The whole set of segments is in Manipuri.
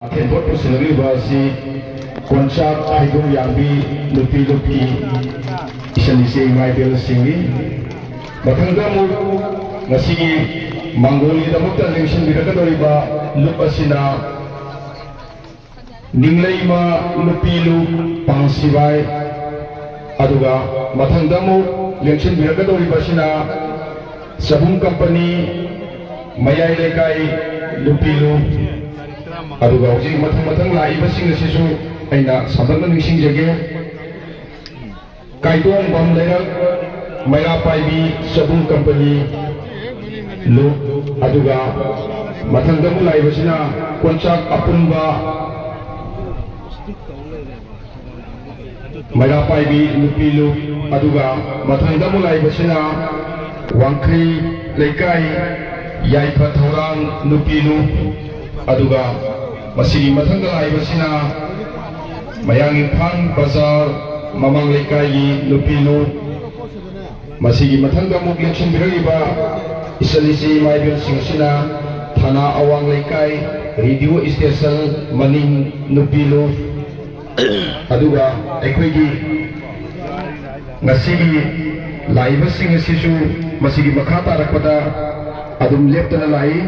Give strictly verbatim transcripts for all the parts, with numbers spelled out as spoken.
ꯑꯊꯦꯟꯄꯣꯠ ꯄꯨꯁꯤꯜꯂꯛꯂꯤꯕ ꯑꯁꯤ ꯀꯣꯟꯆꯥꯛ ꯍꯩꯗꯣꯝ ꯌꯥꯡꯕꯤ ꯅꯨꯄꯤ ꯂꯨꯞꯀꯤ ꯏꯆꯟ ꯏꯆꯦ ꯏꯃꯥ ꯏꯕꯦꯜꯁꯤꯡꯅꯤ꯫ ꯃꯊꯪꯗ ꯑꯃꯨꯛ ꯉꯁꯤꯒꯤ ꯃꯥꯡꯒꯣꯜꯒꯤꯗꯃꯛꯇ ꯂꯦꯡꯁꯤꯟꯕꯤꯔꯛꯀꯗꯧꯔꯤꯕ ꯂꯨꯞ ꯑꯁꯤꯅ ꯅꯤꯡꯂꯩꯃ ꯅꯨꯄꯤ ꯂꯨꯞ ꯄꯥꯡꯁꯤꯕꯥꯏ, ꯑꯗꯨꯒ ꯃꯊꯪꯗ ꯑꯃꯨꯛ ꯂꯦꯡꯁꯤꯟꯕꯤꯔꯛꯀꯗꯧꯔꯤꯕꯁꯤꯅ ꯆꯕꯨꯝ ꯀꯝꯄꯅꯤ ꯃꯌꯥꯏ ꯂꯩꯀꯥꯏ ꯅꯨꯄꯤ ꯂꯨꯞ, ꯑꯗꯨꯒ ꯍꯧꯖꯤꯛ ꯃꯊꯪ ꯃꯊꯪ ꯂꯥꯛꯏꯕꯁꯤꯡ ꯑꯁꯤꯁꯨ ꯑꯩꯅ ꯁꯝꯂꯞꯅ ꯅꯤꯡꯁꯤꯡꯖꯒꯦ꯫ ꯀꯥꯏꯗꯣꯡꯕꯝ ꯂꯩꯔꯛ ꯃꯩꯔꯥ ꯄꯥꯏꯕꯤ ꯆꯕꯨꯝ ꯀꯝꯄꯅꯤ ꯂꯨꯞ, ꯑꯗꯨꯒ ꯃꯊꯪꯗ ꯑꯃꯨꯛ ꯂꯥꯛꯏꯕꯁꯤꯅ ꯀꯣꯟꯆꯥꯛ ꯑꯄꯨꯟꯕ ꯃꯩꯔꯥ ꯄꯥꯏꯕꯤ ꯅꯨꯄꯤ ꯂꯨꯞ, ꯑꯗꯨꯒ ꯃꯊꯪꯗ ꯑꯃꯨꯛ ꯂꯥꯛꯏꯕꯁꯤꯅ ꯋꯥꯡꯈꯩ ꯂꯩꯀꯥꯏ ꯌꯥꯏꯐ ꯊꯧꯔꯥꯡ ꯅꯨꯄꯤ ꯂꯨꯞ, ꯑꯗꯨꯒ ꯃꯁꯤꯒꯤ ꯃꯊꯪꯗ ꯂꯥꯛꯏꯕꯁꯤꯅ ꯃꯌꯥꯡ ꯏꯝꯐꯥꯜ ꯕꯖꯥꯔ ꯃꯃꯥꯡ ꯂꯩꯀꯥꯏꯒꯤ ꯅꯨꯄꯤ ꯂꯨꯞ꯫ ꯃꯁꯤꯒꯤ ꯃꯊꯪꯗ ꯑꯃꯨꯛ ꯂꯦꯡꯁꯤꯟꯕꯤꯔꯛꯂꯤꯕ ꯏꯆꯜ ꯏꯆꯦ ꯏꯃꯥ ꯏꯕꯦꯜꯁꯤꯡ ꯑꯁꯤꯅ ꯊꯥꯅꯥ ꯑꯋꯥꯡ ꯂꯩꯀꯥꯏ ꯔꯦꯗꯤꯑꯣ ꯏꯁꯇꯦꯁꯟ ꯃꯅꯤꯡ ꯅꯨꯄꯤ ꯂꯨꯞ꯫ ꯑꯗꯨꯒ ꯑꯩꯈꯣꯏꯒꯤ ꯉꯁꯤꯒꯤ ꯂꯥꯛꯏꯕꯁꯤꯡ ꯑꯁꯤꯁꯨ ꯃꯁꯤꯒꯤ ꯃꯈꯥ ꯇꯥꯔꯛꯄꯗ ꯑꯗꯨꯝ ꯂꯦꯞꯇꯅ ꯂꯥꯛꯏ꯫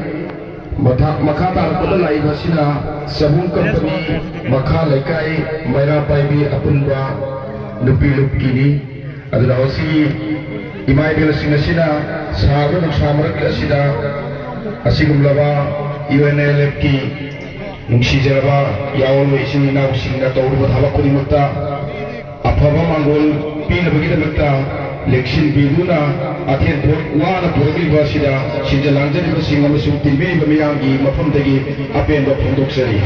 ꯃꯊꯥ-, ꯃꯈꯥ ꯇꯥꯔꯛꯄꯗ ꯂꯥꯛꯏꯕꯁꯤꯅ ꯆꯍꯨꯝ ꯀꯝꯄꯅꯤ ꯃꯈꯥ ꯂꯩꯀꯥꯏ ꯃꯩꯔꯥ ꯄꯥꯏꯕꯤ ꯑꯄꯨꯟꯕ ꯅꯨꯄꯤ ꯂꯨꯞꯀꯤꯅꯤ꯫ ꯑꯗꯨꯅ ꯉꯁꯤꯒꯤ ꯏꯃꯥ ꯏꯕꯦꯜꯁꯤꯡ ꯑꯁꯤꯅ ꯁꯥꯕ ꯅꯨꯡꯁꯥ ꯃꯔꯛ ꯑꯁꯤꯗ ꯑꯁꯤꯒꯨꯝꯂꯕ ꯌꯨ ꯑꯦꯟ ꯑꯦꯜ ꯑꯦꯐꯀꯤ ꯅꯨꯡꯁꯤꯖꯔꯕ ꯌꯥꯑꯣꯟꯕ ꯏꯆꯤꯟ ꯏꯅꯥꯎꯁꯤꯡꯅ ꯇꯧꯔꯤꯕ ꯊꯕꯛ ꯈꯨꯗꯤꯡꯃꯛꯇ ꯑꯐꯕ ꯃꯥꯡꯒꯣꯜ ꯄꯤꯅꯕꯒꯤꯗꯃꯛꯇ ꯂꯦꯡꯁꯤꯟꯕꯤꯗꯨꯅ ꯑꯊꯦꯟ ꯄꯣꯠ ꯋꯥꯅ ꯄꯨꯔꯛꯂꯤꯕ ꯑꯁꯤꯗ ꯁꯤꯟꯖ ꯂꯥꯡꯖꯔꯤꯕꯁꯤꯡ ꯑꯃꯁꯨꯡ ꯇꯤꯟꯕꯤꯔꯤꯕ ꯃꯤꯌꯥꯝꯒꯤ ꯃꯐꯝꯗꯒꯤ ꯑꯄꯦꯟꯕ ꯐꯣꯡꯗꯣꯛꯆꯔꯤ꯫